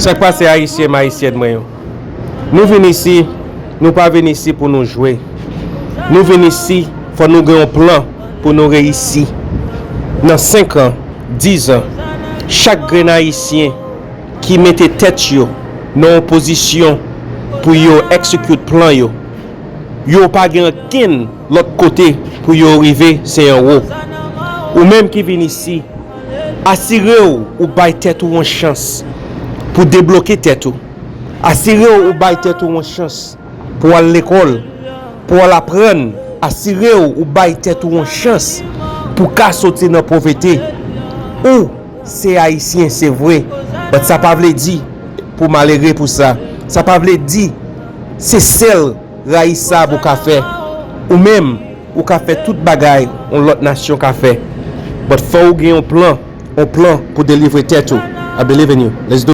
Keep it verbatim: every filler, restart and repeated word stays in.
Sa k pase, Ayisyen m, Ayisyèn mwen yo? Nou vin isi, nou pa vin isi pou nou jwe. Nou vin isi, fò nou gen yon plan pou nou reyisi. Nan senk an, diz an, chak grenn Ayisyen ki mete tèt yo nan yon pozisyon pou yo execute plan yo, yo pa gen ankenn lòt kote pou yo rive, se anwo. Ou menm ki vin isi, asire w ou bay tèt ou yon chans pou debloke tèt ou. Asire w ou bay tèt ou yon chans pou al lekòl, pou al aprann. Asire w ou bay tèt ou yon chans pou ka soti nan povrete. Ou se Ayisyen, se vre, but sa pa vle di pou malere pou sa. Sa pa vle di se sèl rayisab ou ka fè. Ou menm, ou ka fè tout bagay yon lòt nasyon ka fè. But fò ou gen yon plan, yon plan pou delivre tèt ou. I believe in you. Let's do it.